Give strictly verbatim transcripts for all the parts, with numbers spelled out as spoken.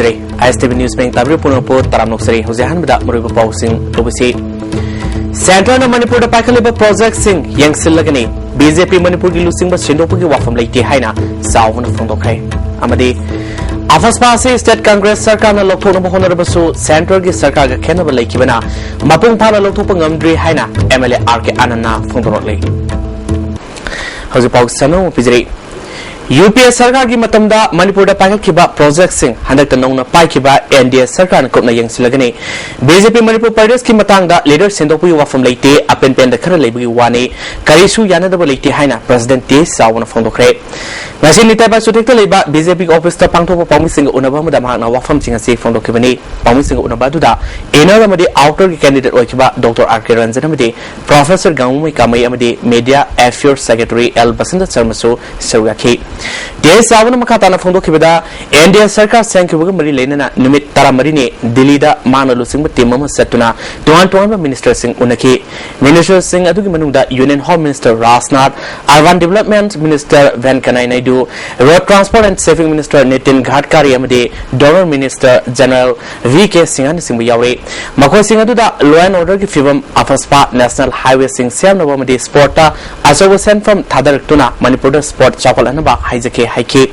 ꯖꯔꯦ꯫ ꯑꯥꯏ S T V news ꯃꯌꯦꯡ ꯇꯥꯕꯤꯔꯤꯕ ꯄꯨꯝꯅꯃꯛꯄꯨ ꯇꯔꯥꯝꯅ ꯑꯣꯛꯆꯔꯤ꯫ ꯍꯧꯖꯤꯛ ꯑꯍꯥꯟꯕꯗ ꯃꯔꯨꯑꯣꯏꯕ ꯄꯥꯎꯁꯤꯡ ꯂꯧꯕꯁꯤ꯫ ꯁꯦꯟꯇꯔꯅ ꯃꯅꯤꯄꯨꯔꯗ ꯄꯥꯏꯈꯠꯂꯤꯕ ꯄ꯭ꯔꯣꯖꯦꯛꯁꯤꯡ ꯌꯦꯡꯁꯤꯜꯂꯒꯅꯤ꯫ ꯕꯤ ꯖꯦ ꯄꯤ ꯃꯅꯤꯄꯨꯔꯒꯤ ꯂꯨꯆꯤꯡꯕ ꯁꯤꯟꯗꯣꯛꯄꯒꯤ ꯋꯥꯐꯝ ꯂꯩꯇꯦ ꯍꯥꯏꯅ ꯆꯥꯎꯕꯅ ꯐꯣꯡꯗꯣꯛꯈ꯭ꯔꯦ꯫ ꯑꯃꯗꯤ ꯑꯐꯁꯄꯥ ꯑꯁꯤ ꯁ꯭ꯇꯦꯠ ꯀꯪꯒ꯭ꯔꯦꯁ ꯁꯔꯀꯥꯔꯅ ꯂꯧꯊꯣꯛꯅꯕ ꯍꯣꯠꯅꯔꯕꯁꯨ ꯁꯦꯟꯇꯔꯒꯤ ꯁꯔꯀꯥꯔꯒ ꯈꯦꯠꯅꯕ ꯂꯩꯈꯤꯕꯅ ꯃꯄꯨꯡ ꯐꯥꯅ ꯂꯧꯊꯣꯛꯄ ꯉꯝꯗ꯭ꯔꯤ ꯍꯥꯏꯅ ꯑꯦꯝ ꯑꯦꯜ ꯑꯦ ꯑꯥꯔ ꯀꯦ ꯑꯥꯅꯟꯗꯅ ꯐꯣꯡꯗꯣꯔꯛꯂꯤ꯫ ꯍꯧꯖꯤꯛ ꯄꯥꯎ ꯁꯟꯅ ꯑꯃꯨꯛ ꯄꯤꯖꯔꯤ꯫ ꯌꯨ ꯄꯤ ꯑꯦ ꯁꯔꯀꯥꯔꯒꯤ ꯃꯇꯝꯗ ꯃꯅꯤꯄꯨꯔꯗ ꯄꯥꯏꯈꯠꯈꯤꯕ ꯄ꯭ꯔꯣꯖꯦꯛꯁꯤꯡ ꯍꯟꯗꯛꯇ ꯅꯧꯅ ꯄꯥꯏꯈꯤꯕ ꯑꯦꯟ ꯗꯤ ꯑꯦ ꯁꯔꯀꯥꯔꯅ ꯀꯨꯞꯅ ꯌꯦꯡꯁꯤꯜꯂꯒꯅꯤ꯫ ꯕꯤ ꯖꯦ ꯄꯤ ꯃꯅꯤꯄꯨꯔ ꯄ꯭ꯔꯗꯦꯁꯀꯤ ꯃꯇꯥꯡꯗ ꯂꯤꯗꯔ ꯁꯤꯟꯗꯣꯛꯄꯒꯤ ꯋꯥꯐꯝ ꯂꯩꯇꯦ, ꯑꯄꯦꯟ ꯄꯦꯟꯗ ꯈꯔ ꯂꯩꯕꯒꯤ ꯋꯥꯅꯤ, ꯀꯔꯤꯁꯨ ꯌꯥꯅꯗꯕ ꯂꯩꯇꯦ ꯍꯥꯏꯅ ꯄ꯭ꯔꯁꯤꯗꯦꯟꯠ ꯇꯤ ꯑꯦꯁ ꯆꯥꯎꯕꯅ ꯐꯣꯡꯗꯣꯛꯈ꯭ꯔꯦ꯫ ꯉꯁꯤ ꯅꯤꯇꯥꯏ ꯕꯥꯏꯆꯨꯊꯦꯛꯇ ꯂꯩꯕ ꯕꯤ ꯖꯦ ꯄꯤꯒꯤ ꯑꯣꯐꯤꯁꯇ ꯄꯥꯡꯊꯣꯛꯄ ꯄꯥꯎꯃꯤꯁꯤꯡꯒ ꯎꯅꯕ ꯑꯃꯗ ꯃꯍꯥꯛꯅ ꯋꯥꯐꯝꯁꯤꯡ ꯑꯁꯤ ꯐꯣꯡꯗꯣꯛꯈꯤꯕꯅꯤ꯫ ꯄꯥꯎꯃꯤꯁꯤꯡꯒ ꯎꯅꯕ ꯑꯗꯨꯗ ꯏꯟꯅꯔ ꯑꯃꯗꯤ ꯑꯥꯎꯇꯔꯒꯤ ꯀꯦꯟꯗꯤꯗꯦꯠ ꯑꯣꯏꯈꯤꯕ ꯗꯣꯛꯇꯔ ꯑꯥꯔ ꯀꯦ ꯔꯟꯖꯟ ꯑꯃꯗꯤ ꯄ꯭ꯔꯣꯐꯦꯁꯔ ꯒꯥꯡꯃꯩ ꯀꯥꯃꯩ ꯑꯃꯗꯤ media affairs secretary L Basanta ꯁꯔꯃꯁꯨ ꯁꯔꯨꯛ ꯌꯥꯈꯤ꯫ ꯇꯤ ꯑꯦꯁ ꯆꯥꯎꯕꯅ ꯃꯈꯥ ꯇꯥꯅ ꯐꯣꯡꯗꯣꯛꯈꯤꯕꯗ, ꯑꯦꯟ ꯗꯤ ꯑꯦ ꯁꯔꯀꯥꯔ ꯁꯦꯝꯈꯤꯕꯒ ꯃꯔꯤ ꯂꯩꯅꯅ ꯅꯨꯃꯤꯠ ꯇꯔꯥꯃꯔꯤꯅꯤ ꯗꯤꯜꯂꯤꯗ ꯃꯥꯅ ꯂꯨꯆꯤꯡꯕ ꯇꯤꯝ ꯑꯃ ꯆꯠꯇꯨꯅ ꯇꯣꯉꯥꯟ ꯇꯣꯉꯥꯟꯕ ꯃꯤꯅꯤꯁꯇꯔꯁꯤꯡ ꯎꯅꯈꯤ꯫ ꯃꯤꯅꯤꯁꯇꯔꯁꯤꯡ ꯑꯗꯨꯒꯤ ꯃꯅꯨꯡꯗ union home minister Rajnath, urban development minister Venkaiah Naidu, road transport and shipping minister Nitin Gadkari ꯑꯃꯗꯤ DoNER minister general V K ꯁꯤꯡꯍꯅꯆꯤꯡꯕ ꯌꯥꯎꯔꯤ꯫ ꯃꯈꯣꯏꯁꯤꯡ ꯑꯗꯨꯗ law and orderꯒꯤ ꯐꯤꯕꯝ, ꯑꯐꯁꯄꯥ, ꯅꯦꯁꯅꯦꯜ ꯍꯥꯏꯋꯦꯁꯤꯡ ꯁꯦꯝꯅꯕ ꯑꯃꯗꯤ ꯁ꯭ꯄꯣꯔꯠꯇ ꯑꯆꯧꯕ ꯁꯦꯟꯐꯝ ꯊꯥꯗꯔꯛꯇꯨꯅ ꯃꯅꯤꯄꯨꯔꯗ ꯁ꯭ꯄꯣꯔꯠ ꯆꯥꯎꯈꯠꯍꯟꯅꯕ ꯍꯥꯏꯖꯒꯦ ꯍꯥꯏꯈꯤ꯫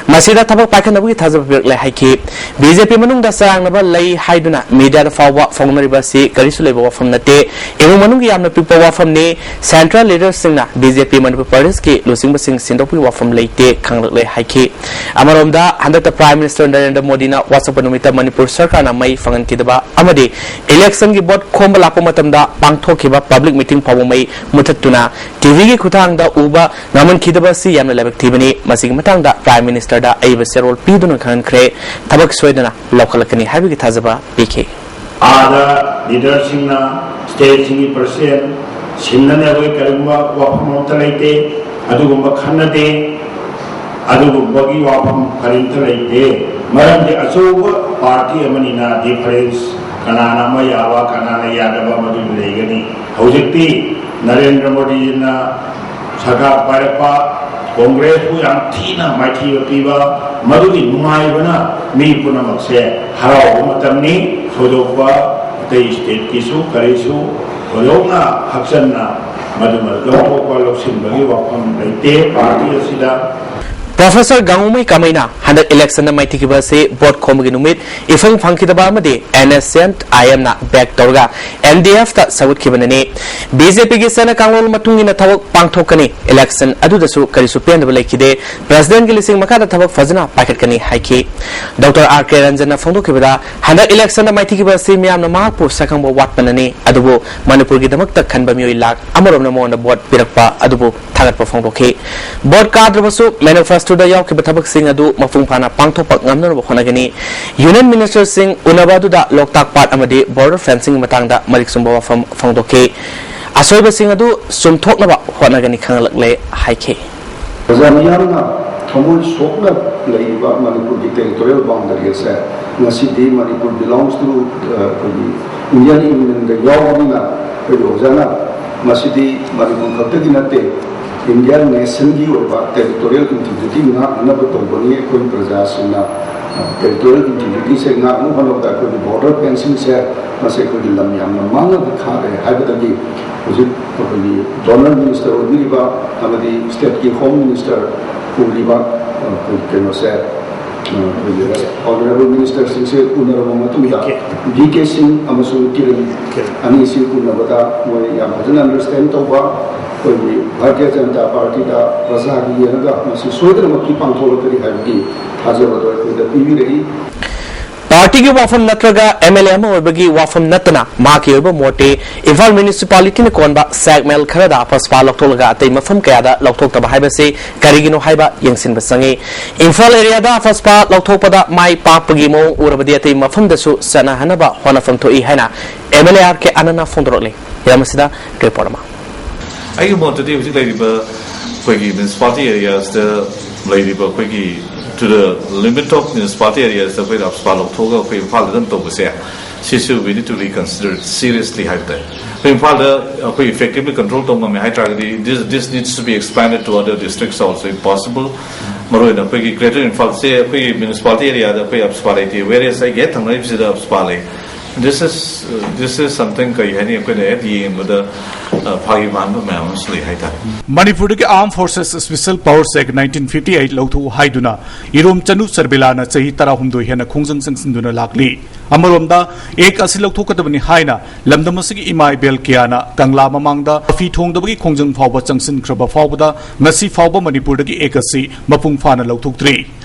ꯃꯁꯤꯗ ꯊꯕꯛ ꯄꯥꯏꯈꯠꯅꯕꯒꯤ ꯊꯥꯖꯕ ꯄꯤꯔꯛꯂꯦ ꯍꯥꯏꯈꯤ꯫ ꯕꯤ ꯖꯦ ꯄꯤ ꯃꯅꯨꯡꯗ ꯆꯔꯥꯡꯅꯕ ꯂꯩ ꯍꯥꯏꯗꯨꯅ ꯃꯤꯗꯤꯌꯥꯗ ꯐꯥꯎꯕ ꯐꯣꯡꯅꯔꯤꯕ ꯑꯁꯤ ꯀꯔꯤꯁꯨ ꯂꯩꯕ ꯋꯥꯐꯝ ꯅꯠꯇꯦ꯫ ꯏꯃꯨꯡ ꯃꯅꯨꯡꯒꯤ ꯌꯥꯝꯅ ꯄꯤꯛꯄ ꯋꯥꯐꯝꯅꯤ꯫ ꯁꯦꯟꯇ꯭ꯔꯦꯜ ꯂꯤꯗꯔꯁꯤꯡꯅ ꯕꯤ ꯖꯦ ꯄꯤ ꯃꯅꯤꯄꯨꯔ ꯄ꯭ꯔꯗꯦꯁꯀꯤ ꯂꯨꯆꯤꯡꯕꯁꯤꯡ ꯁꯤꯟꯗꯣꯛꯄꯒꯤ ꯋꯥꯐꯝ ꯂꯩꯇꯦ ꯈꯪꯂꯛꯂꯦ ꯍꯥꯏꯈꯤ꯫ ꯑꯃꯔꯣꯝꯗ, ꯍꯟꯗꯛꯇ ꯄ꯭ꯔꯥꯏꯝ ꯃꯤꯅꯤꯁꯇꯔ ꯅꯔꯦꯟꯗ꯭ꯔ ꯃꯣꯗꯤꯅ ꯋꯥꯁꯛꯄ ꯅꯨꯃꯤꯠꯇ ꯃꯅꯤꯄꯨꯔ ꯁꯔꯀꯥꯔꯅ ꯃꯩ ꯐꯪꯍꯟꯈꯤꯗꯕ ꯑꯃꯗꯤ ꯏꯂꯦꯛꯁꯟꯒꯤ ꯚꯣꯠ ꯈꯣꯝꯕ ꯂꯥꯛꯄ ꯃꯇꯝꯗ ꯄꯥꯡꯊꯣꯛꯈꯤꯕ ꯄꯕ꯭ꯂꯤꯛ ꯃꯤꯇꯤꯡ ꯐꯥꯎꯕ ꯃꯩ ꯃꯨꯊꯠꯇꯨꯅ ꯇꯤ ꯚꯤꯒꯤ ꯈꯨꯠꯊꯥꯡꯗ ꯎꯕ ꯉꯝꯍꯟꯈꯤꯗꯕ ꯑꯁꯤ ꯌꯥꯝꯅ ꯂꯥꯏꯕꯛ ꯊꯤꯕꯅꯤ꯫ ꯃꯁꯤꯒꯤ ꯃꯇꯥꯡꯗ ꯄ꯭ꯔꯥꯏꯝ ꯃꯤꯅꯤꯁꯇꯔꯗ ꯑꯏꯕ ꯆꯦꯔꯣꯜ ꯄꯤꯗꯨꯅ ꯈꯪꯍꯟꯈ꯭ꯔꯦ꯫ ꯊꯕꯛ ꯁꯣꯏꯗꯅ ꯂꯧꯈꯠꯂꯛꯀꯅꯤ ꯍꯥꯏꯕꯒꯤ ꯊꯥꯖꯕ ꯄꯤꯈꯤ꯫ ꯑꯥꯗ ꯂꯤꯗꯔꯁꯤꯡꯅ ꯁ꯭ꯇꯦꯠꯁꯤꯡꯒꯤ ꯄ꯭ꯔꯁꯤꯗꯦꯟꯠ ꯁꯤꯟꯅꯅꯕꯒꯤ ꯀꯔꯤꯒꯨꯝꯕ ꯋꯥꯐꯝ ꯑꯃꯠꯇ ꯂꯩꯇꯦ꯫ ꯑꯗꯨꯒꯨꯝꯕ ꯈꯟꯅꯗꯦ꯫ ꯑꯗꯨꯒꯨꯝꯕꯒꯤ ꯋꯥꯐꯝ ꯀꯔꯤꯝꯇ ꯂꯩꯇꯦ꯫ ꯃꯔꯝꯗꯤ ꯑꯆꯧꯕ ꯄꯥꯔꯇꯤ ꯑꯃꯅꯤꯅ ꯗꯤꯐꯔꯦꯟꯁ, ꯀꯅꯥꯅ ꯑꯃ ꯌꯥꯕ, ꯀꯅꯥꯅ ꯌꯥꯗꯕ, ꯃꯗꯨꯗꯤ ꯂꯩꯒꯅꯤ꯫ ꯍꯧꯖꯤꯛꯇꯤ ꯅꯔꯦꯟꯗ꯭ꯔ ꯃꯣꯗꯤꯖꯤꯅ ꯁꯔꯀꯥꯔ ꯄꯥꯏꯔꯛꯄ ꯀꯣꯡꯒ꯭ꯔꯦꯁꯄꯨ ꯌꯥꯝ ꯊꯤꯅ ꯃꯥꯏꯊꯤꯕ ꯄꯤꯕ, ꯃꯗꯨꯒꯤ ꯅꯨꯡꯉꯥꯏꯕꯅ ꯃꯤ ꯄꯨꯝꯅꯃꯛꯁꯦ ꯍꯔꯥꯎꯕ ꯃꯇꯝꯅꯤ꯫ ꯊꯣꯏꯗꯣꯛꯄ ꯑꯇꯩ ꯁ꯭ꯇꯦꯠꯀꯤꯁꯨ ꯀꯔꯤꯁꯨ ꯊꯣꯏꯗꯣꯛꯅ ꯍꯛꯆꯟꯅ ꯃꯗꯨꯃ ꯂꯧꯊꯣꯛꯄ ꯂꯧꯁꯤꯟꯕꯒꯤ ꯋꯥꯐꯝ ꯂꯩꯇꯦ꯫ ꯄꯥꯔꯇꯤ ꯑꯁꯤꯗ ꯄ꯭ꯔꯣꯐꯦꯁꯔ ꯒꯥꯡꯉꯨꯃꯩ ꯀꯥꯃꯩꯅ ꯍꯟꯗꯛ ꯏꯂꯦꯛꯁꯟꯗ ꯃꯥꯏꯊꯤꯈꯤꯕ ꯑꯁꯤ ꯚꯣꯠ ꯈꯣꯝꯕꯒꯤ ꯅꯨꯃꯤꯠ ꯏꯐꯪ ꯐꯪꯈꯤꯗꯕ ꯑꯃꯗꯤ ꯑꯦꯟ ꯑꯦꯁ ꯑꯦꯟ ꯑꯥꯏ ꯑꯦꯝꯅ ꯕꯦꯛ ꯇꯧꯔꯒ ꯑꯦꯟ ꯗꯤ ꯑꯦꯐꯇ ꯁꯧꯒꯠꯈꯤꯕꯅꯅꯤ꯫ ꯕꯤ ꯖꯦ ꯄꯤꯒꯤ ꯆꯠꯅ ꯀꯥꯡꯂꯣꯟ ꯃꯇꯨꯡ ꯏꯟꯅ ꯊꯕꯛ ꯄꯥꯡꯊꯣꯛꯀꯅꯤ꯫ ꯏꯂꯦꯛꯁꯟ ꯑꯗꯨꯗꯁꯨ ꯀꯔꯤꯁꯨ ꯄꯦꯟꯗꯕ ꯂꯩꯈꯤꯗꯦ꯫ ꯄ꯭ꯔꯁꯤꯗꯦꯟꯒꯤ ꯂꯤꯁꯤꯡ ꯃꯈꯥꯗ ꯊꯕꯛ ꯐꯖꯅ ꯄꯥꯏꯈꯠꯀꯅꯤ ꯍꯥꯏꯈꯤ꯫ ꯗꯣꯛꯇꯔ ꯑꯥꯔ ꯀꯦ ꯔꯟꯖꯟꯅ ꯐꯣꯡꯗꯣꯛꯈꯤꯕꯗ, ꯍꯟꯗꯛ ꯏꯂꯦꯛꯁꯟꯗ ꯃꯥꯏꯊꯤꯈꯤꯕ ꯑꯁꯤ ꯃꯤꯌꯥꯝꯅ ꯃꯍꯥꯛꯄꯨ ꯁꯛꯈꯪꯕ ꯋꯥꯠꯄꯅꯅꯤ, ꯑꯗꯨꯕꯨ ꯃꯅꯤꯄꯨꯔꯒꯤꯗꯃꯛꯇ ꯈꯟꯕ ꯃꯤꯑꯣꯏ ꯂꯥꯈ ꯑꯃꯔꯣꯝꯅ ꯃꯉꯣꯟꯗ ꯚꯣꯠ ꯄꯤꯔꯛꯄ ꯑꯗꯨꯕꯨ ꯊꯥꯒꯠꯄ ꯐꯣꯡꯗꯣꯛꯈꯤ꯫ ꯚꯣꯠ ꯀꯥꯗ꯭ꯔꯕꯁꯨ ꯃꯦꯅꯤꯐꯦꯁꯇꯣꯗ ꯌꯥꯎꯈꯤꯕ ꯊꯕꯛꯁꯤꯡ ꯑꯗꯨ ꯃꯄꯨꯡ ꯐꯥꯅ ꯄꯥꯡꯊꯣꯛꯄ ꯉꯝꯅꯅꯕ ꯍꯣꯠꯅꯒꯅꯤ꯫ ꯌꯨꯅꯤꯌꯟ ꯃꯤꯅꯤꯁꯇꯔꯁꯤꯡ ꯎꯅꯕ ꯑꯗꯨꯗ ꯂꯣꯛꯇꯥꯛ ꯄꯥꯠ ꯑꯃꯗꯤ ꯕꯣꯔꯗꯔ ꯐꯦꯟꯁꯤꯡꯒꯤ ꯃꯇꯥꯡꯗ ꯃꯔꯤꯛ ꯆꯨꯝꯕ ꯋꯥꯐꯝ ꯐꯣꯡꯗꯣꯛꯈꯤ꯫ ꯑꯁꯣꯏꯕꯁꯤꯡ ꯑꯗꯨ ꯆꯨꯝꯊꯣꯛꯅꯕ ꯍꯣꯠꯅꯒꯅꯤ ꯈꯪꯂꯛꯂꯦ ꯍꯥꯏꯈꯤ꯫ ꯑꯣꯖꯥ ꯃꯤꯌꯥꯝꯅ ꯊꯃꯣꯏ ꯁꯣꯛꯅ ꯂꯩꯔꯤꯕ ꯃꯅꯤꯄꯨꯔꯒꯤ ꯇꯦꯔꯤꯇꯣꯔꯤꯌꯦꯜ ꯕꯥꯎꯟꯗꯔꯤ ꯑꯁꯦ ꯉꯁꯤꯗꯤ ꯃꯅꯤꯄꯨꯔ belongs to, ꯑ, ꯑꯩꯈꯣꯏꯒꯤ ꯏꯟꯗꯤꯌꯟ ꯌꯨꯅꯤꯌꯟꯗ ꯌꯥꯎꯕꯅꯤꯅ ꯑꯩꯈꯣꯏꯒꯤ ꯑꯣꯖꯥꯅ ꯃꯁꯤꯗꯤ ꯃꯅꯤꯄꯨꯔ ꯈꯛꯇꯒꯤ ꯅꯠꯇꯦ, ꯏꯟꯗꯤꯌꯟ ꯅꯦꯁꯟꯒꯤ ꯑꯣꯏꯕ ꯇꯦꯔꯤꯇꯣꯔꯤꯌꯦꯜ ꯏꯟꯇꯤꯒ꯭ꯔꯤꯇꯤ ꯉꯥꯛꯅꯅꯕ ꯇꯧꯕꯅꯤ꯫ ꯑꯩꯈꯣꯏ ꯄ꯭ꯔꯖꯥꯁꯤꯡꯅ, ꯑ, ꯇꯦꯔꯤꯇꯣꯔꯤꯌꯦꯜ ꯏꯟꯇꯤꯒ꯭ꯔꯤꯇꯤꯁꯦ ꯉꯥꯛꯅ ꯍꯣꯠꯅꯕꯗ ꯑꯩꯈꯣꯏꯒꯤ ꯕꯣꯔꯗꯔ ꯐꯦꯟꯁꯤꯡꯁꯦ ꯃꯁꯤ ꯑꯩꯈꯣꯏꯒꯤ ꯂꯝ ꯌꯥꯝꯅ ꯃꯥꯡꯉꯒ ꯊꯥꯔꯦ ꯍꯥꯏꯕꯗꯒꯤ ꯍꯧꯖꯤꯛ ꯑꯩꯈꯣꯏꯒꯤ ꯗꯣꯅꯔ ꯃꯤꯅꯤꯁꯇꯔ ꯑꯣꯏꯕꯤꯔꯤꯕ ꯑꯃꯗꯤ ꯁ꯭ꯇꯦꯠꯀꯤ ꯍꯣꯝ ꯃꯤꯅꯤꯁꯇꯔ ꯑꯣꯏꯔꯤꯕ, ꯑ, ꯑꯩꯈꯣꯏ ꯀꯩꯅꯣꯁꯦ, ꯑ, ꯑꯩꯈꯣꯏꯒꯤ ꯑꯣꯅꯔꯦꯕꯜ ꯃꯤꯅꯤꯁꯇꯔꯁꯤꯡꯁꯦ ꯎꯅꯔꯕ ꯃꯇꯨꯡꯗ ꯚꯤ ꯀꯦ ꯁꯤꯡ ꯑꯃꯁꯨꯡ ꯀꯤꯔꯟ ꯑꯅꯤꯁꯤ ꯎꯅꯕꯗ ꯃꯣꯏ ꯌꯥꯝ ꯐꯖꯅ ꯑꯟꯗꯔꯁꯇꯦꯟ ꯇꯧꯕ, ꯑꯩꯈꯣꯏꯒꯤ ꯚꯥꯔꯇꯤꯌ ꯖꯅꯇꯥ ꯄꯥꯔꯇꯤꯗ ꯄ꯭ꯔꯖꯥꯒꯤ ꯌꯦꯡꯉꯒ ꯃꯁꯤ ꯁꯣꯏꯗꯅꯃꯛꯀꯤ ꯄꯥꯡꯊꯣꯛꯂꯛꯀꯅꯤ ꯍꯥꯏꯕꯒꯤ ꯊꯥꯖꯕꯗꯣ ꯑꯩꯈꯣꯏꯗ ꯄꯤꯕꯤꯔꯛꯏ꯫ ꯄꯥꯔꯇꯤꯒꯤ ꯋꯥꯐꯝ ꯅꯠꯇ꯭ꯔꯒ ꯑꯦꯝ ꯑꯦꯜ ꯑꯦ ꯑꯃ ꯑꯣꯏꯕꯒꯤ ꯋꯥꯐꯝ ꯅꯠꯇꯅ ꯃꯍꯥꯛꯀꯤ ꯑꯣꯏꯕ ꯃꯣꯠꯇꯤ ꯏꯝꯐꯥꯜ ꯃ꯭ꯌꯨꯅꯤꯁꯤꯄꯥꯂꯤꯇꯤꯅ ꯀꯣꯟꯕ ꯁꯦꯛꯃꯦꯜ ꯈꯔꯗ ꯑꯐꯁꯄꯥ ꯂꯧꯊꯣꯛꯂꯒ ꯑꯇꯩ ꯃꯐꯝ ꯀꯌꯥꯗ ꯂꯧꯊꯣꯛꯇꯕ ꯍꯥꯏꯕꯁꯤ ꯀꯔꯤꯒꯤꯅꯣ ꯍꯥꯏꯕ ꯌꯦꯡꯁꯤꯟꯕ ꯆꯪꯏ꯫ ꯏꯝꯐꯥꯜ ꯑꯦꯔꯤꯌꯥꯗ ꯑꯐꯁꯄꯥ ꯂꯧꯊꯣꯛꯄꯗ ꯃꯥꯏ ꯄꯥꯛꯄꯒꯤ ꯃꯑꯣꯡ ꯎꯔꯕꯗꯤ ꯑꯇꯩ ꯃꯐꯝꯗꯁꯨ ꯆꯠꯅꯍꯟꯅꯕ ꯍꯣꯠꯅꯐꯝ ꯊꯣꯛꯏ ꯍꯥꯏꯅ ꯑꯦꯝ ꯑꯦꯜ ꯑꯦ ꯑꯥꯔ ꯀꯦ ꯑꯅꯟꯅ ꯐꯣꯡꯗꯣꯔꯛꯂꯤ꯫ ꯍꯤꯔꯝ ꯑꯁꯤꯗ ꯔꯤꯄꯣꯔꯠ ꯑꯃ꯫ ꯑꯩꯒꯤ ꯃꯣꯠꯇꯗꯤ ꯍꯧꯖꯤꯛ ꯂꯩꯔꯤꯕ ꯑꯩꯈꯣꯏꯒꯤ ꯃ꯭ꯌꯨꯅꯤꯁꯤꯄꯥꯂꯤꯇꯤ ꯑꯦꯔꯤꯌꯥꯁꯇ ꯂꯩꯔꯤꯕ ꯑꯩꯈꯣꯏꯒꯤ to the limit of municipality areas ꯑꯩꯈꯣꯏ ꯑꯐꯁꯄꯥ ꯂꯧꯊꯣꯛꯑꯒ ꯑꯩꯈꯣꯏ ꯏꯝꯐꯥꯜꯗ ꯑꯗꯨꯝ ꯇꯧꯕꯁꯦ, ꯁꯤꯁꯨ we need to reconsider seriously ꯍꯥꯏꯕ ꯇꯥꯏ꯫ ꯑꯩꯈꯣꯏ ꯏꯝꯐꯥꯜꯗ ꯑꯩꯈꯣꯏ effectively control ꯇꯧꯕ ꯉꯝꯃꯦ ꯍꯥꯏꯇꯥꯔꯒꯗꯤ, this this needs to be expanded to other districts also if possible. ꯃꯔꯨꯑꯣꯏꯅ ꯑꯩꯈꯣꯏꯒꯤ greater ꯏꯝꯐꯥꯜꯁꯦ ꯑꯩꯈꯣꯏꯒꯤ municipality areaꯗ ꯑꯩꯈꯣꯏ AFSPA ꯂꯩꯇꯦ, whereas ꯑꯩꯒꯤ ꯍꯦꯛ ꯊꯪꯅꯔꯤꯕꯁꯤꯗ AFSPA ꯂꯩ꯫ This is this is something, ꯀꯩ ꯍꯥꯏꯅꯤ, ꯑꯩꯈꯣꯏꯅ ꯍꯦꯛ ꯌꯦꯡꯕꯗ ꯐꯥꯒꯤ ꯃꯥꯟꯕ ꯃꯌꯥꯝ ꯑꯃꯁꯨ ꯂꯩ ꯍꯥꯏꯇꯥꯔꯦ꯫ ꯃꯅꯤꯄꯨꯔꯗꯒꯤ Armed Forces Special Powers Act nineteen fifty eight ꯂꯧꯊꯣꯛꯎ ꯍꯥꯏꯗꯨꯅ ꯏꯔꯣꯝ ꯆꯅꯨ ꯁꯔꯃꯤꯂꯥꯅ ꯆꯍꯤ ꯇꯔꯥꯍꯨꯝꯗꯣꯏ ꯍꯦꯟꯅ ꯈꯣꯡꯖꯪ ꯆꯪꯁꯤꯟꯗꯨꯅ ꯂꯥꯛꯂꯤ꯫ ꯑꯃꯔꯣꯝꯗ, ꯑꯦꯛ ꯑꯁꯤ ꯂꯧꯊꯣꯛꯀꯗꯕꯅꯤ ꯍꯥꯏꯅ ꯂꯝꯗꯝ ꯑꯁꯤꯒꯤ ꯏꯃꯥ ꯏꯕꯦꯜ ꯀꯌꯥꯅ ꯀꯪꯂꯥ ꯃꯃꯥꯡꯗ ꯃꯐꯤ ꯊꯣꯡꯗꯕꯒꯤ ꯈꯣꯡꯖꯪ ꯐꯥꯎꯕ ꯆꯪꯁꯤꯟꯈ꯭ꯔꯕ ꯐꯥꯎꯕꯗ ꯉꯁꯤ ꯐꯥꯎꯕ ꯃꯅꯤꯄꯨꯔꯗꯒꯤ ꯑꯦꯛ ꯑꯁꯤ ꯃꯄꯨꯡ ꯐꯥꯅ ꯂꯧꯊꯣꯛꯇ꯭ꯔꯤ꯫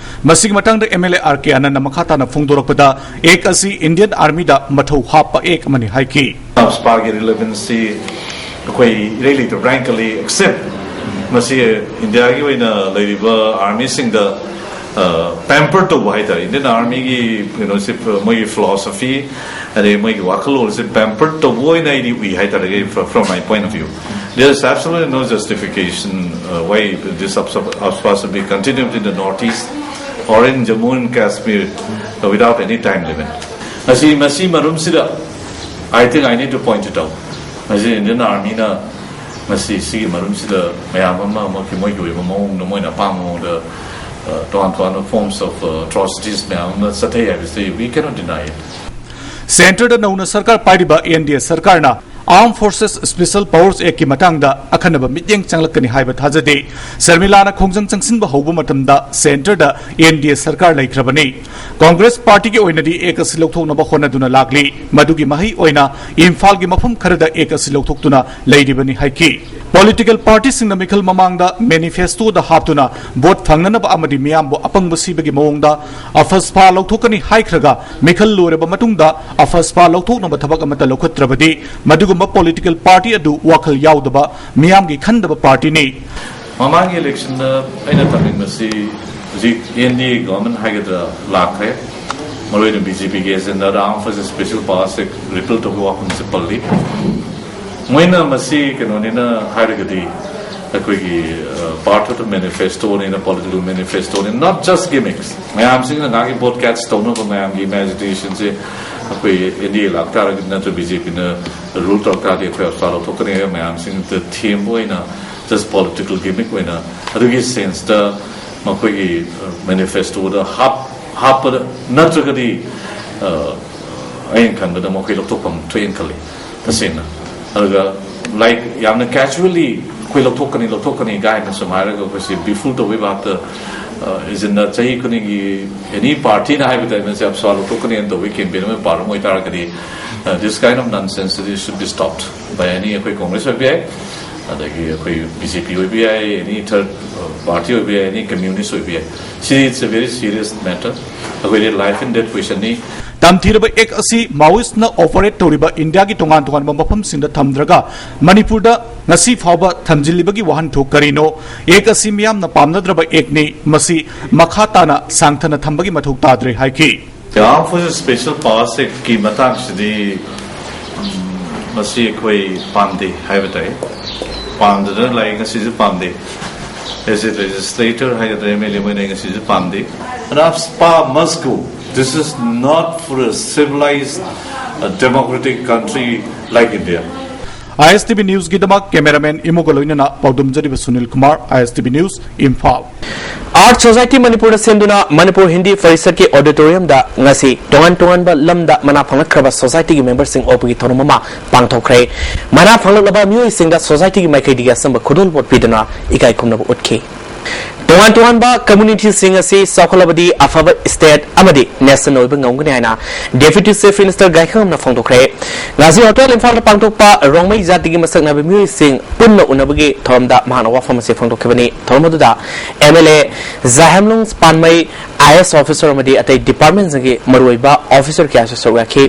ꯃꯁꯤꯒꯤ ꯃꯇꯥꯡꯗ MLA R K ꯑꯅꯟꯗꯅ ꯃꯈꯥ ꯇꯥꯅ ꯐꯣꯡꯗꯣꯔꯛꯄꯗ, ꯑꯦꯛ ꯑꯁꯤ Indian Armyꯗ ꯃꯊꯧ ꯍꯥꯞꯄ ꯑꯦꯛ ꯑꯃꯅꯤ ꯍꯥꯏꯈꯤ꯫ AFSPAꯒꯤ relevancy ꯑꯩꯈꯣꯏ ꯏꯔꯩ ꯂꯩꯇꯕ, frankly, except ꯃꯁꯤ ꯏꯟꯗꯤꯌꯥꯒꯤ ꯑꯣꯏꯅ ꯂꯩꯔꯤꯕ armyꯁꯤꯡꯗ pamper ꯇꯧꯕ ꯍꯥꯏꯇꯥꯔꯦ꯫ Indian Armyꯒꯤ ꯀꯩꯅꯣꯁꯦ, ꯃꯣꯏꯒꯤ philosophy ꯑꯗꯩ ꯃꯣꯏꯒꯤ ꯋꯥꯈꯜꯂꯣꯟꯁꯦ pamper ꯇꯧꯕ ꯑꯣꯏꯅ ꯑꯩꯗꯤ ꯎꯏ ꯍꯥꯏꯇꯥꯔꯦ, from my point of view. There is absolutely no justification uh, why this AFSPA should be continued in the Northeast or in Jammu and Kashmir uh, without any time limit. ꯃꯁꯤ ꯃꯁꯤ ꯃꯔꯝꯁꯤꯗ, I think I need to point it out. ꯃꯁꯤ Indian Armyꯅ ꯃꯁꯤ ꯁꯤꯒꯤ ꯃꯔꯝꯁꯤꯗ ꯃꯌꯥꯝ ꯑꯃ ꯃꯣꯏꯒꯤ ꯃꯣꯏꯒꯤ ꯑꯣꯏꯕ ꯃꯑꯣꯡꯗ, ꯃꯣꯏꯅ ꯑꯄꯥꯝꯕ ꯃꯑꯣꯡꯗ ꯑ, ꯇꯣꯉꯥꯟ ꯇꯣꯉꯥꯟꯕ forms of uh, atrocities ꯃꯌꯥꯝ ꯑꯃ ꯆꯠꯊꯩ ꯍꯥꯏꯕꯁꯤ we cannot deny it. Centreꯗ ꯅꯧꯅ ꯁꯔꯀꯥꯔ ꯄꯥꯏꯔꯤꯕ NDA ꯁꯔꯀꯥꯔꯅ Armed Forces Special Powers Actꯀꯤ ꯃꯇꯥꯡꯗ ꯑꯈꯟꯅꯕ ꯃꯤꯠꯌꯦꯡ ꯆꯪꯂꯛꯀꯅꯤ ꯍꯥꯏꯕ ꯊꯥꯖꯗꯦ꯫ ꯁꯔꯃꯤꯂꯥꯅ ꯈꯣꯡꯖꯪ ꯆꯪꯁꯤꯟꯕ ꯍꯧꯕ ꯃꯇꯝꯗ Centreꯗ NDA ꯁꯔꯀꯥꯔ ꯂꯩꯈ꯭ꯔꯕꯅꯤ꯫ Congress partyꯒꯤ ꯑꯣꯏꯅꯗꯤ ꯑꯦꯛ ꯑꯁꯤ ꯂꯧꯊꯣꯛꯅꯕ ꯍꯣꯠꯅꯗꯨꯅ ꯂꯥꯛꯂꯤ꯫ ꯃꯗꯨꯒꯤ ꯃꯍꯩ ꯑꯣꯏꯅ ꯏꯝꯐꯥꯜꯒꯤ ꯃꯐꯝ ꯈꯔꯗ ꯑꯦꯛ ꯑꯁꯤ ꯂꯧꯊꯣꯛꯇꯨꯅ ꯂꯩꯔꯤꯕꯅꯤ ꯍꯥꯏꯈꯤ꯫ Political partyꯁꯤꯡꯅ ꯃꯤꯈꯜ ꯃꯃꯥꯡꯗ manifestoꯗ ꯍꯥꯞꯇꯨꯅ vote ꯐꯪꯅꯅꯕ ꯑꯃꯗꯤ ꯃꯤꯌꯥꯝꯕꯨ ꯑꯄꯪꯕ ꯁꯤꯕꯒꯤ ꯃꯑꯣꯡꯗ AFSPA ꯂꯧꯊꯣꯛꯀꯅꯤ ꯍꯥꯏꯈ꯭ꯔꯒ, ꯃꯤꯈꯜ ꯂꯣꯏꯔꯕ ꯃꯇꯨꯡꯗ AFSPA ꯂꯧꯊꯣꯛꯅꯕ ꯊꯕꯛ ꯑꯃꯠꯇ ꯂꯧꯈꯠꯇ꯭ꯔꯕꯗꯤ, ꯃꯗꯨꯒꯨꯝꯕ political party ꯑꯗꯨ ꯋꯥꯈꯜ ꯌꯥꯎꯗꯕ, ꯃꯤꯌꯥꯝꯒꯤ ꯈꯟꯗꯕ partyꯅꯤ꯫ ꯃꯃꯥꯡꯒꯤ electionꯗ ꯑꯩꯅ ꯇꯝꯅꯤꯡꯕꯁꯤ, ꯍꯧꯖꯤꯛ NDA government ꯍꯥꯏꯒꯗ꯭ꯔꯥ ꯂꯥꯛꯈ꯭ꯔꯦ꯫ ꯃꯔꯨꯑꯣꯏꯅ BJPꯒꯤ agendaꯗ Armed Forces Special Powers Act repeal ꯇꯧꯕꯒꯤ ꯋꯥꯐꯝꯁꯦ ꯄꯜꯂꯤ꯫ ꯃꯣꯏꯅ ꯃꯁꯤ ꯀꯩꯅꯣꯅꯤꯅ ꯍꯥꯏꯔꯒꯗꯤ, ꯑꯩꯈꯣꯏꯒꯤ ꯄꯥꯔꯠ ꯑꯣꯐ ꯗ ꯃꯦꯅꯤꯐꯦꯁꯇꯣꯅꯤꯅ, ꯄꯣꯂꯤꯇꯤꯀꯦꯜ ꯃꯦꯅꯤꯐꯦꯁꯇꯣꯅꯤ, ꯅꯣꯠ ꯖꯁ ꯒꯤꯃꯤꯛꯁ꯫ ꯃꯌꯥꯝꯁꯤꯡꯅ ꯉꯥꯏꯍꯥꯛꯀꯤ ꯚꯣꯠ ꯀꯦꯠꯁ ꯇꯧꯅꯕ ꯃꯌꯥꯝꯒꯤ ꯏꯃꯦꯖꯤꯅꯦꯁꯟꯁꯦ ꯑꯩꯈꯣꯏ ꯑꯦꯟ ꯗꯤ ꯑꯦ ꯂꯥꯛꯇꯥꯔꯒꯗꯤ ꯅꯠꯇ꯭ꯔꯒ ꯕꯤ ꯖꯦ ꯄꯤꯅ ꯔꯨꯜ ꯇꯧꯔꯛ ꯇꯥꯔꯗꯤ ꯑꯩꯈꯣꯏ ꯑꯞꯁꯥ ꯂꯧꯊꯣꯛꯀꯅꯤ ꯍꯥꯏꯕ ꯃꯌꯥꯝꯁꯤꯡꯗ ꯊꯦꯝꯕ ꯑꯣꯏꯅ, ꯖꯁ ꯄꯣꯂꯤꯇꯤꯀꯦꯜ ꯒꯤꯃꯤꯛ ꯑꯣꯏꯅ ꯑꯗꯨꯒꯤ ꯁꯦꯟꯁꯇ ꯃꯈꯣꯏꯒꯤ ꯃꯦꯅꯤꯐꯦꯁꯇꯣꯗ ꯍꯥꯞ ꯍꯥꯞꯄꯗ ꯅꯠꯇ꯭ꯔꯒꯗꯤ ꯑꯩꯅ ꯈꯟꯕꯗ ꯃꯈꯣꯏ ꯂꯧꯊꯣꯛꯐꯝ ꯊꯣꯛꯑꯦꯅ ꯈꯜꯂꯤ ꯇꯁꯦꯡꯅ꯫ ꯑꯗꯨꯒ ꯂꯥꯏꯛ ꯌꯥꯝꯅ ꯀꯦꯖꯨꯋꯦꯜꯂꯤ ꯑꯩꯈꯣꯏ ꯂꯧꯊꯣꯛꯀꯅꯤ ꯂꯧꯊꯣꯛꯀꯅꯤ ꯀꯥꯏꯅ ꯁꯨꯝ ꯍꯥꯏꯔꯒ ꯑꯩꯈꯣꯏꯁꯤ ꯕꯤꯐꯨꯜ ꯇꯧꯕꯒꯤ ꯚꯥꯞꯇ ꯏꯖꯟꯗ ꯆꯍꯤ ꯈꯨꯗꯤꯡꯒꯤ ꯑꯦꯅꯤ ꯄꯥꯔꯇꯤꯅ ꯍꯥꯏꯕ ꯇꯥꯏꯝꯁꯦ ꯑꯞꯁꯥ ꯂꯧꯊꯣꯛꯀꯅꯤ ꯇꯧꯕꯒꯤ ꯀꯦꯝꯄꯦꯟ ꯑꯃ ꯄꯥꯔꯝ ꯑꯣꯏꯇꯥꯔꯒꯗꯤ this kind of nonsense should be stop by any ꯑꯩꯈꯣꯏ ꯀꯣꯡꯒ꯭ꯔꯦꯁ ꯑꯣꯏꯕ ꯌꯥꯏ, ꯑꯗꯒꯤ ꯑꯩꯈꯣꯏ ꯕꯤ ꯖꯦ ꯄꯤ ꯑꯣꯏꯕ ꯌꯥꯏ, ꯑꯦꯅꯤ ꯊꯔꯠ ꯄꯥꯔꯇꯤ ꯑꯣꯏꯕ ꯌꯥꯏ, ꯑꯦꯅꯤ ꯀꯝꯃ꯭ꯌꯨꯅꯤꯁ ꯑꯣꯏꯕ ꯌꯥꯏ꯫ ꯁꯤ ꯏꯠꯁ ꯑ ꯚꯦꯔꯤ ꯁꯤꯔꯤꯌꯁ ꯃꯦꯇꯔ꯫ ꯑꯩꯈꯣꯏꯗꯤ ꯂꯥꯏꯐ ꯑꯦꯟ ꯗꯦꯠ ꯀ꯭ꯋꯦꯁꯟꯅꯤ꯫ ꯇꯝꯊꯤꯔꯕ ꯑꯦꯛ ꯑꯁꯤ ꯃꯥꯑꯣꯏꯁꯅ ꯑꯣꯄꯔꯦꯠ ꯇꯧꯔꯤꯕ ꯏꯟꯗꯤꯌꯥꯒꯤ ꯇꯣꯉꯥꯟ ꯇꯣꯉꯥꯟꯕ ꯃꯐꯝꯁꯤꯡꯗ ꯊꯝꯗ꯭ꯔꯒ ꯃꯅꯤꯄꯨꯔꯗ ꯉꯁꯤ ꯐꯥꯎꯕ ꯊꯝꯖꯤꯜꯂꯤꯕꯒꯤ ꯋꯥꯍꯟꯊꯣꯛ ꯀꯔꯤꯅꯣ? ꯑꯦꯛ ꯑꯁꯤ ꯃꯤꯌꯥꯝꯅ ꯄꯥꯝꯅꯗ꯭ꯔꯕ ꯑꯦꯛꯅꯤ, ꯃꯁꯤ ꯃꯈꯥ ꯇꯥꯅ ꯁꯥꯡꯊꯅ ꯊꯝꯕꯒꯤ ꯃꯊꯧ ꯇꯥꯗ꯭ꯔꯦ ꯍꯥꯏꯈꯤ꯫ ꯑꯥꯔꯝ ꯐꯣꯔꯁꯦꯁ ꯁ꯭ꯄꯦꯁꯦꯜ ꯄꯥꯋꯔꯁ ꯑꯦꯛꯀꯤ ꯃꯇꯥꯡꯁꯤꯗꯤ ꯃꯁꯤ ꯑꯩꯈꯣꯏ ꯄꯥꯝꯗꯦ ꯍꯥꯏꯕ ꯇꯥꯏ꯫ ꯄꯥꯝꯗꯗꯅ ꯂꯥꯛꯏ, ꯉꯁꯤꯁꯨ ꯄꯥꯝꯗꯦ꯫ ꯑꯦꯁ ꯑꯦ ꯂꯦꯖꯤꯁꯂꯦꯇꯔ ꯍꯥꯏꯒꯗ꯭ꯔꯥ, ꯑꯦꯝ ꯑꯦꯜ ꯑꯦ ꯑꯣꯏꯅ ꯑꯩ ꯉꯁꯤꯁꯨ ꯄꯥꯝꯗꯦ꯫ Arm power must go. This is not for a civilized, uh, democratic country like India. I S T V ꯅ꯭ꯌꯨꯁꯀꯤꯗꯃꯛ ꯀꯦꯃꯦꯔꯥꯃꯦꯟ ꯏꯃꯨꯒ ꯂꯣꯏꯅꯅ ꯄꯥꯎꯗꯝꯖꯔꯤꯕ Sunil Kumar, I S T V news, Imphal. Art society ꯃꯅꯤꯄꯨꯔꯅ ꯁꯦꯝꯗꯨꯅ ꯃꯅꯤꯄꯨꯔ ꯍꯤꯟꯗꯤ ꯄꯔꯤꯁꯠꯀꯤ ꯑꯣꯗꯤꯇꯣꯔꯤꯌꯝꯗ ꯉꯁꯤ ꯇꯣꯉꯥꯟ ꯇꯣꯉꯥꯟꯕ ꯂꯝꯗ ꯃꯅꯥ ꯐꯪꯂꯛꯈ꯭ꯔꯕ ꯁꯣꯁꯥꯏꯇꯤꯒꯤ ꯃꯦꯝꯕꯔꯁꯤꯡ ꯑꯣꯛꯄꯒꯤ ꯊꯧꯔꯝ ꯑꯃ ꯄꯥꯡꯊꯣꯛꯈ꯭ꯔꯦ꯫ ꯃꯅꯥ ꯐꯪꯂꯛꯂꯕ ꯃꯤꯑꯣꯏꯁꯤꯡꯗ ꯁꯣꯁꯥꯏꯇꯤꯒꯤ ꯃꯥꯏꯀꯩꯗꯒꯤ ꯑꯆꯝꯕ ꯈꯨꯗꯣꯜꯄꯣꯠ ꯄꯤꯗꯨꯅ ꯏꯀꯥꯏ ꯈꯨꯝꯅꯕ ꯎꯠꯈꯤ꯫ ꯇꯣꯉꯥꯟ ꯇꯣꯉꯥꯟꯕ ꯀꯝꯃ꯭ꯌꯨꯅꯤꯇꯤꯁꯤꯡ ꯑꯁꯤ ꯆꯥꯎꯈꯠꯂꯕꯗꯤ ꯑꯐꯕ ꯁ꯭ꯇꯦꯠ ꯑꯃꯗꯤ ꯅꯦꯁꯟ ꯑꯣꯏꯕ ꯉꯝꯒꯅꯤ ꯍꯥꯏꯅ ꯗꯦꯄ꯭ꯌꯨꯇꯤ ꯆꯤꯐ ꯃꯤꯅꯤꯁꯇꯔ ꯒꯥꯏꯈꯪꯉꯝꯅ ꯐꯣꯡꯗꯣꯛꯈ꯭ꯔꯦ꯫ ꯉꯥꯖꯤ ꯍꯣꯇꯦꯜ ꯏꯝꯐꯥꯜꯗ ꯄꯥꯡꯊꯣꯛꯄ ꯔꯣꯡꯃꯩ ꯖꯥꯇꯤꯒꯤ ꯃꯁꯛ ꯅꯥꯏꯕ ꯃꯤꯑꯣꯏꯁꯤꯡ ꯄꯨꯟꯅ ꯎꯅꯕꯒꯤ ꯊꯧꯔꯝꯗ ꯃꯍꯥꯛꯅ ꯋꯥꯐꯝ ꯑꯁꯤ ꯐꯣꯡꯗꯣꯛꯈꯤꯕꯅꯤ꯫ ꯊꯧꯔꯝ ꯑꯗꯨꯗ M L A Jaihemlung Panmei, I A S officer ꯑꯃꯗꯤ ꯑꯇꯩ ꯗꯤꯄꯥꯔꯠꯃꯦꯟꯁꯤꯡꯒꯤ ꯃꯔꯨꯑꯣꯏꯕ ꯑꯣꯐꯤꯁꯔ ꯀꯌꯥꯁꯨ ꯁꯔꯨꯛ ꯌꯥꯈꯤ꯫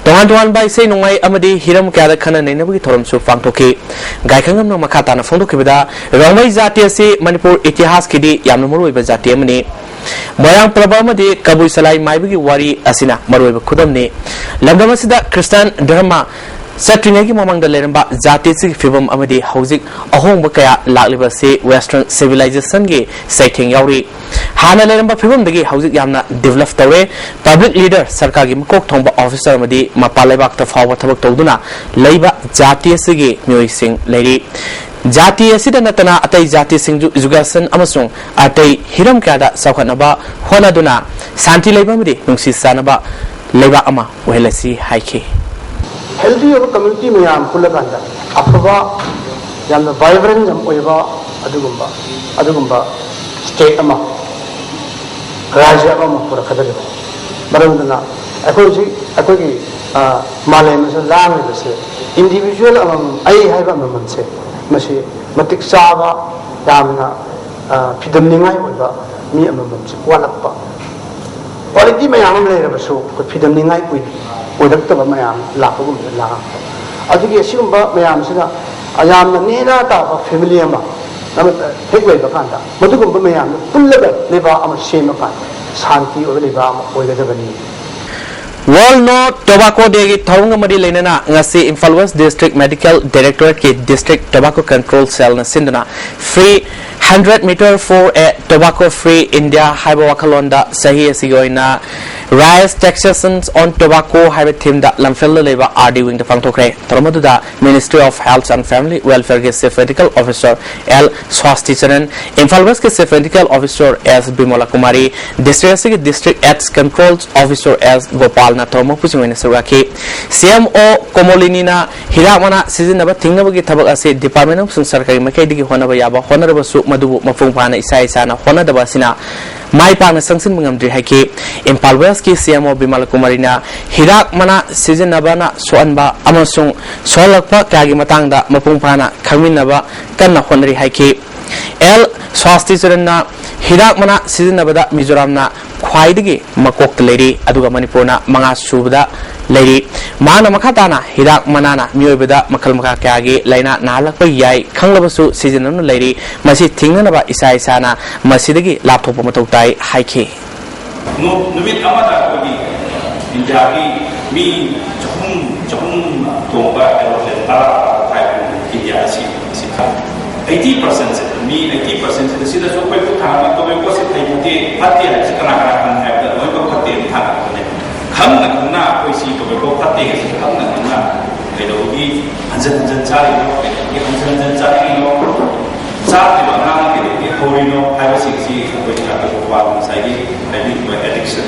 ꯇꯣꯉꯥꯟ ꯇꯣꯉꯥꯟꯕ ꯏꯁꯩ ꯅꯣꯡꯃꯥꯏ ꯑꯃꯗꯤ ꯍꯤꯔꯝ ꯀꯌꯥꯗ ꯈꯟꯅ ꯅꯩꯅꯕꯒꯤ ꯊꯧꯔꯝꯁꯨ ꯄꯥꯡꯊꯣꯛꯈꯤ꯫ ꯒꯥꯏꯈꯪꯉꯝꯅ ꯃꯈꯥ ꯇꯥꯅ ꯐꯣꯡꯗꯣꯛꯈꯤꯕꯗ, ꯔꯣꯡꯃꯩ ꯖꯥꯇꯤ ꯑꯁꯤ ꯃꯅꯤꯄꯨꯔ ꯏꯇꯤꯍꯥꯁꯀꯤꯗꯤ ꯌꯥꯝꯅ ꯃꯔꯨꯑꯣꯏꯕ ꯖꯥꯇꯤ ꯑꯃꯅꯤ꯫ ꯃꯣꯏꯔꯥꯡ ꯄ꯭ꯔꯕ ꯑꯃꯗꯤ ꯀꯕꯨꯏ ꯁꯂꯥꯏ ꯃꯥꯏꯕꯒꯤ ꯋꯥꯔꯤ ꯑꯁꯤꯅ ꯃꯔꯨꯑꯣꯏꯕ ꯈꯨꯗꯝꯅꯤ꯫ ꯂꯝꯗꯝ ꯑꯁꯤꯗ ꯈ꯭ꯔꯤꯁꯇꯥꯟ ꯙꯔꯃ ꯆꯠꯇ꯭ꯔꯤꯉꯩꯒꯤ ꯃꯃꯥꯡꯗ ꯂꯩꯔꯝꯕ ꯖꯥꯇꯤ ꯑꯁꯤꯒꯤ ꯐꯤꯕꯝ ꯑꯃꯗꯤ ꯍꯧꯖꯤꯛ ꯑꯍꯣꯡꯕ ꯀꯌꯥ ꯂꯥꯛꯂꯤꯕ ꯑꯁꯤ Western civilizationꯒꯤ ꯆꯩꯊꯦꯡ ꯌꯥꯎꯔꯤ꯫ ꯍꯥꯟꯅ ꯂꯩꯔꯝꯕ ꯐꯤꯕꯝꯗꯒꯤ ꯍꯧꯖꯤꯛ ꯌꯥꯝꯅ develop ꯇꯧꯔꯦ꯫ Public leader, ꯁꯔꯀꯥꯔꯒꯤ ꯃꯀꯣꯛ ꯊꯣꯡꯕ officer ꯑꯃꯗꯤ ꯃꯄꯥꯟ ꯂꯩꯕꯥꯛꯇ ꯐꯥꯎꯕ ꯊꯕꯛ ꯇꯧꯗꯨꯅ ꯂꯩꯕ ꯖꯥꯇꯤ ꯑꯁꯤꯒꯤ ꯃꯤꯑꯣꯏꯁꯤꯡ ꯂꯩꯔꯤ꯫ ꯖꯥꯇꯤ ꯑꯁꯤꯗ ꯅꯠꯇꯅ ꯑꯇꯩ ꯖꯥꯇꯤꯁꯤꯡꯁꯨ education ꯑꯃꯁꯨꯡ ꯑꯇꯩ ꯍꯤꯔꯝ ꯀꯌꯥꯗ ꯆꯥꯎꯈꯠꯅꯕ ꯍꯣꯠꯅꯗꯨꯅ ꯁꯥꯟꯇꯤ ꯂꯩꯕ ꯑꯃꯗꯤ ꯅꯨꯡꯁꯤ ꯆꯥꯟꯅꯕ ꯂꯩꯕꯥꯛ ꯑꯃ ꯑꯣꯏꯍꯜꯂꯁꯤ ꯍꯥꯏꯈꯤ꯫ Healthy ꯑꯣꯏꯕ community ꯃꯌꯥꯝ ꯄꯨꯜꯂꯀꯥꯟꯗ ꯑꯐꯕ, ꯌꯥꯝꯅ vibrant ꯌꯥꯝ ꯑꯣꯏꯕ ꯑꯗꯨꯒꯨꯝꯕ, ꯑꯗꯨꯒꯨꯝꯕ state ꯑꯃ, ꯔꯥꯖ꯭ꯌ ꯑꯃ ꯄꯨꯔꯛꯀꯗꯧꯔꯤꯕꯅꯤ꯫ ꯃꯔꯝ ꯑꯗꯨꯅ ꯑꯩꯈꯣꯏ ꯍꯧꯖꯤꯛ ꯑꯩꯈꯣꯏꯒꯤ, ꯑ, ꯃꯥꯂꯦꯝ ꯑꯁꯤꯗ ꯂꯥꯡꯂꯤꯕꯁꯦ individual ꯑꯃꯃꯝ, ꯑꯩ ꯍꯥꯏꯕ ꯑꯃꯃꯝꯁꯦ, ꯃꯁꯤ ꯃꯇꯤꯛ ꯆꯥꯕ, ꯌꯥꯝꯅ, ꯑ, ꯐꯤꯗꯝꯅꯤꯡꯉꯥꯏ ꯑꯣꯏꯕ ꯃꯤ ꯑꯃꯃꯝꯁꯦ ꯋꯥꯠꯂꯛꯄ꯫ Quality ꯃꯌꯥꯝ ꯑꯃ ꯂꯩꯔꯕꯁꯨ ꯑꯩꯈꯣꯏ ꯐꯤꯗꯝꯅꯤꯡꯉꯥꯏ ꯑꯣꯏ-, ꯑꯣꯏꯔꯛꯇꯕ ꯃꯌꯥꯝ ꯂꯥꯛꯄꯒꯨꯝꯕꯗ ꯂꯥꯛꯄ꯫ ꯑꯗꯨꯒꯤ ꯑꯁꯤꯒꯨꯝꯕ ꯃꯌꯥꯝꯁꯤꯅ ꯌꯥꯝꯅ ꯅꯦꯅꯥ ꯇꯥꯕ family ꯑꯃ ꯑꯃꯠꯇ ꯍꯦꯛ ꯂꯩꯕ ꯀꯥꯟꯗ, ꯃꯗꯨꯒꯨꯝꯕ ꯃꯌꯥꯝꯗꯨ ꯄꯨꯜꯂꯒ ꯂꯩꯕꯥꯛ ꯑꯃ ꯁꯦꯝꯕ ꯀꯥꯟꯗ ꯁꯥꯟꯇꯤ ꯑꯣꯏꯕ ꯂꯩꯕꯥꯛ ꯑꯃ ꯑꯣꯏꯒꯗꯕꯅꯤ꯫ World No Tobacco Dayꯒꯤ ꯊꯧꯔꯝꯒ ꯃꯔꯤ ꯂꯩꯅꯅ ꯉꯁꯤ Imphal West District Medical Directorateꯀꯤ District Tobacco Control Cellꯅ ꯁꯤꯟꯗꯨꯅ Free Hundred Meter for a Tobacco Free India ꯍꯥꯏꯕ ꯋꯥꯈꯜꯂꯣꯟꯗ ꯆꯍꯤ ꯑꯁꯤꯒꯤ ꯑꯣꯏꯅ Rise Taxation on Tobacco ꯍꯥꯏꯕ themeꯗ ꯂꯝꯐꯦꯜꯗ ꯂꯩꯕ R D Wingꯗ ꯄꯥꯡꯊꯣꯛꯈ꯭ꯔꯦ꯫ ꯊꯧꯔꯝ ꯑꯗꯨꯗ Ministry of Health and Family Welfareꯒꯤ Chief Medical Officer L ꯁ꯭ꯋꯥꯁꯇꯤ Charan, Imphal Westꯀꯤ Chief Medical Officer S Bimola Kumari, district ꯑꯁꯤꯒꯤ District AIDS Control Officer S ꯒꯣꯄꯥꯜꯅ ꯊꯧꯔꯝ ꯃꯄꯨꯁꯤꯡ ꯑꯣꯏꯅ ꯁꯔꯨꯛ ꯌꯥꯈꯤ꯫ C M O ꯀꯣꯃꯣꯂꯤꯅꯤꯅ ꯍꯤꯗꯥꯛ ꯃꯅꯥ ꯁꯤꯖꯤꯟꯅꯕ ꯊꯤꯡꯅꯕꯒꯤ ꯊꯕꯛ ꯑꯁꯤ department ꯑꯃꯁꯨꯡ ꯁꯔꯀꯥꯔꯒꯤ ꯃꯥꯏꯀꯩꯗꯒꯤ ꯍꯣꯠꯅꯕ ꯌꯥꯕ ꯍꯣꯠꯅꯔꯕꯁꯨ ꯃꯗꯨꯕꯨ ꯃꯄꯨꯡ ꯐꯥꯅ ꯏꯁꯥ ꯏꯁꯥꯅ ꯍꯣꯠꯅꯗꯕ ꯑꯁꯤꯅ ꯃꯥꯏ ꯄꯥꯛꯅ ꯆꯪꯁꯤꯟꯕ ꯉꯝꯗ꯭ꯔꯤ ꯍꯥꯏꯈꯤ꯫ ꯏꯝꯐꯥꯜ Westꯀꯤ C M O ꯕꯤꯃꯥꯂꯥ ꯀꯨꯃꯥꯔꯤꯅ ꯍꯤꯗꯥꯛ ꯃꯅꯥ ꯁꯤꯖꯤꯟꯅꯕꯅ ꯁꯣꯛꯍꯟꯕ ꯑꯃꯁꯨꯡ ꯁꯣꯛꯍꯜꯂꯛꯄ ꯀꯌꯥꯒꯤ ꯃꯇꯥꯡꯗ ꯃꯄꯨꯡ ꯐꯥꯅ ꯈꯪꯃꯤꯟꯅꯕ ꯀꯟꯅ ꯍꯣꯠꯅꯔꯤ ꯍꯥꯏꯈꯤ꯫ L ꯁ꯭ꯋꯥꯁꯇꯤ ꯆꯔꯟꯅ ꯍꯤꯗꯥꯛ ꯃꯅꯥ ꯁꯤꯖꯤꯟꯅꯕꯗ ꯃꯤꯖꯣꯔꯥꯝꯅ ꯈ꯭ꯋꯥꯏꯗꯒꯤ ꯃꯀꯣꯛꯇ ꯂꯩꯔꯤ, ꯑꯗꯨꯒ ꯃꯅꯤꯄꯨꯔꯅ ꯃꯉꯥ ꯁꯨꯕꯗ ꯂꯩꯔꯤ꯫ ꯃꯍꯥꯛꯅ ꯃꯈꯥ ꯇꯥꯅ ꯍꯤꯗꯥꯛ ꯃꯅꯥꯅ ꯃꯤꯑꯣꯏꯕꯗ ꯃꯈꯜ ꯃꯈꯥ ꯀꯌꯥꯒꯤ ꯂꯥꯏꯅꯥ ꯅꯥꯍꯜꯂꯛꯄ ꯌꯥꯏ ꯈꯪꯂꯕꯁꯨ ꯁꯤꯖꯤꯟꯅꯗꯨꯅ ꯂꯩꯔꯤ꯫ ꯃꯁꯤ ꯊꯤꯡꯅꯅꯕ ꯏꯁꯥ ꯏꯁꯥꯅ ꯃꯁꯤꯗꯒꯤ ꯂꯥꯞꯊꯣꯛꯄ ꯃꯊꯧ ꯇꯥꯏ ꯍꯥꯏꯈꯤ꯫ ꯅꯨ-, ꯅꯨꯃꯤꯠ ꯑꯃꯗ ꯑꯩꯈꯣꯏꯒꯤ ꯏꯟꯗꯤꯌꯥꯒꯤ ꯃꯤ ꯆꯍꯨꯝ ꯆꯍꯨꯝ ꯇꯣꯡꯕ ꯑꯦꯔꯣꯄ꯭ꯂꯦꯟ ꯇꯔꯥ ꯍꯥꯏꯕ ꯏꯟꯗꯤꯌꯥ ꯑꯁꯤ ꯑꯁꯤ ꯊꯝꯃꯤ꯫ ꯑꯩꯠꯇꯤ ꯄꯥꯔꯁꯦꯟꯁꯦ, ꯃꯤ ꯑꯩꯠꯇꯤ ꯄꯥꯔꯁꯦꯟꯁꯦ ꯁꯤꯗꯁꯨ ꯑꯩꯈꯣꯏ ꯈꯨꯠ ꯊꯥꯡꯒꯠꯄ ꯇꯣꯕꯦꯀꯣꯁꯦ ꯐꯩ ꯐꯠꯇꯦ, ꯐꯠꯇꯦ ꯍꯥꯏꯕꯁꯤ ꯀꯅꯥ ꯀꯅꯥ ꯈꯪꯉꯤ ꯍꯥꯏꯕꯗ ꯂꯣꯏꯅꯃꯛ ꯐꯠꯇꯦ ꯍꯥꯏꯅ ꯊꯥꯡꯒꯠꯄꯅꯦ꯫ ꯈꯪꯅ ꯈꯪꯅ ꯑꯩꯈꯣꯏ ꯁꯤ ꯇꯣꯕꯦꯀꯣ ꯐꯠꯇꯦ ꯍꯥꯏꯁꯤ ꯈꯪꯅ ꯈꯪꯅ ꯀꯩꯗꯧꯕꯒꯤ ꯍꯟꯖꯤꯟ ꯍꯟꯖꯤꯟ ꯆꯥꯔꯤꯅꯣ, ꯀꯩꯗꯧꯕꯒꯤ ꯍꯟꯖꯤꯟ ꯍꯟꯖꯤꯟ ꯆꯥꯔꯤꯅꯣ? ꯆꯥꯗ꯭ꯔꯤꯕ ꯑꯉꯥꯡ ꯀꯩꯗꯧꯕꯒꯤ ꯍꯧꯔꯤꯅꯣ ꯍꯥꯏꯕꯁꯤꯡꯁꯤ ꯑꯩꯈꯣꯏ ꯇꯣꯕꯦꯀꯣ ꯉꯁꯥꯏꯒꯤ ꯍꯥꯏꯕꯤꯔꯤꯕ ꯑꯦꯗꯤꯛꯁꯟ꯫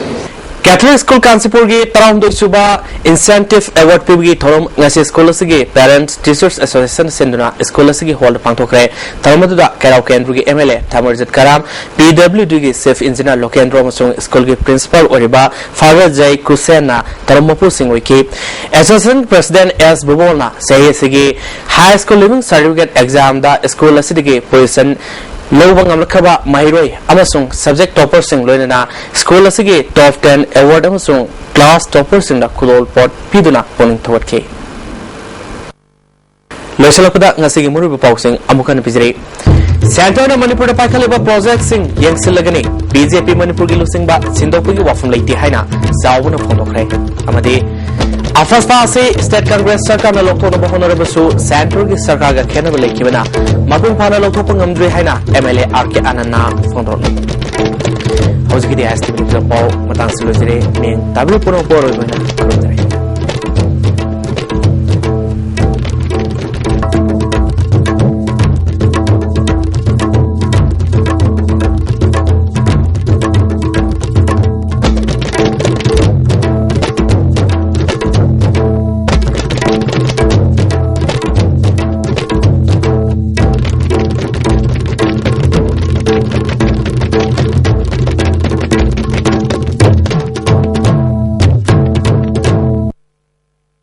Catholic School ꯀꯥꯟꯆꯤꯄꯨꯔꯒꯤ ꯇꯔꯥꯍꯨꯝꯗꯣꯏ ꯁꯨꯕ Incentive Award ꯄꯤꯕꯒꯤ ꯊꯧꯔꯝ ꯉꯁꯤ ꯁ꯭ꯀꯨꯜ ꯑꯁꯤꯒꯤ Parents Teachers Association ꯁꯤꯟꯗꯨꯅ ꯁ꯭ꯀꯨꯜ ꯑꯁꯤꯒꯤ ꯍꯣꯜꯗ ꯄꯥꯡꯊꯣꯛꯈ꯭ꯔꯦ꯫ ꯊꯧꯔꯝ ꯑꯗꯨꯗ ꯀꯩꯔꯥꯎ ꯀꯦꯟꯗ꯭ꯔꯒꯤ M L A ꯊꯥꯃꯔꯖꯤꯠ Karam, P W Dꯒꯤ Chief Engineer ꯂꯣꯀꯦꯟꯗ꯭ꯔꯣ ꯑꯃꯁꯨꯡ ꯁ꯭ꯀꯨꯜꯒꯤ Principal ꯑꯣꯏꯔꯤꯕ Father J ꯀꯨꯁꯦꯟꯅ ꯊꯧꯔꯝ ꯃꯄꯨꯁꯤꯡ ꯑꯣꯏꯈꯤ꯫ Association President S ꯕꯨꯕꯣꯜꯅ ꯆꯍꯤ ꯑꯁꯤꯒꯤ High School Leaving Certificate Examꯗ ꯁ꯭ꯀꯨꯜ ꯑꯁꯤꯗꯒꯤ position ꯂꯧꯕ ꯉꯝꯂꯛꯈ꯭ꯔꯕ ꯃꯍꯩꯔꯣꯏ ꯑꯃꯁꯨꯡ subject topperꯁꯤꯡ ꯂꯣꯏꯅꯅ ꯁ꯭ꯀꯨꯜ ꯑꯁꯤꯒꯤ Top ten Award ꯑꯃꯁꯨꯡ class topperꯁꯤꯡꯗ ꯈꯨꯗꯣꯜꯄꯣꯠ ꯄꯤꯗꯨꯅ ꯄꯨꯛꯅꯤꯡ ꯊꯧꯒꯠꯈꯤ꯫ ꯂꯣꯏꯁꯤꯜꯂꯛꯄꯗ ꯉꯁꯤꯒꯤ ꯃꯔꯨꯑꯣꯏꯕ ꯄꯥꯎꯁꯤꯡ ꯑꯃꯨꯛ ꯍꯟꯅ ꯄꯤꯖꯔꯤ꯫ Centreꯅ ꯃꯅꯤꯄꯨꯔꯗ ꯄꯥꯏꯈꯠꯂꯤꯕ projectꯁꯤꯡ ꯌꯦꯡꯁꯤꯜꯂꯒꯅꯤ꯫ B J P ꯃꯅꯤꯄꯨꯔꯒꯤ ꯂꯨꯆꯤꯡꯕ ꯁꯤꯟꯗꯣꯛꯄꯒꯤ ꯋꯥꯐꯝ ꯂꯩꯇꯦ ꯍꯥꯏꯅ ꯖꯥꯎꯕꯅ ꯐꯣꯡꯗꯣꯛꯈ꯭ꯔꯦ꯫ ꯑꯃꯗꯤ AFSPA ꯑꯁꯤ state Congress ꯁꯔꯀꯥꯔꯅ ꯂꯧꯊꯣꯛꯅꯕ ꯍꯣꯠꯅꯔꯕꯁꯨ centreꯒꯤ ꯁꯔꯀꯥꯔꯒ ꯈꯦꯠꯅꯕ ꯂꯩꯈꯤꯕꯅ ꯃꯄꯨꯡ ꯐꯥꯅ ꯂꯧꯊꯣꯛꯄ ꯉꯝꯗ꯭ꯔꯦ ꯍꯥꯏꯅ M L A R K ꯑꯅꯟꯅ ꯐꯣꯡꯗꯣꯛꯂꯤ꯫ ꯍꯧꯖꯤꯛꯀꯤꯗꯤ ꯑꯥꯏ ꯑꯦꯁ ꯇꯤ ꯚꯤꯗ ꯄꯥꯎ ꯃꯇꯥꯡꯁꯤ ꯂꯣꯏꯖꯔꯦ꯫ ꯃꯤꯡ ꯇꯥꯕꯤꯔꯤꯕ ꯄꯨꯝꯅꯃꯛꯄꯨ ꯑꯔꯣꯏꯕ ꯑꯣꯏꯅ ꯈꯨꯔꯨꯝꯖꯔꯤ꯫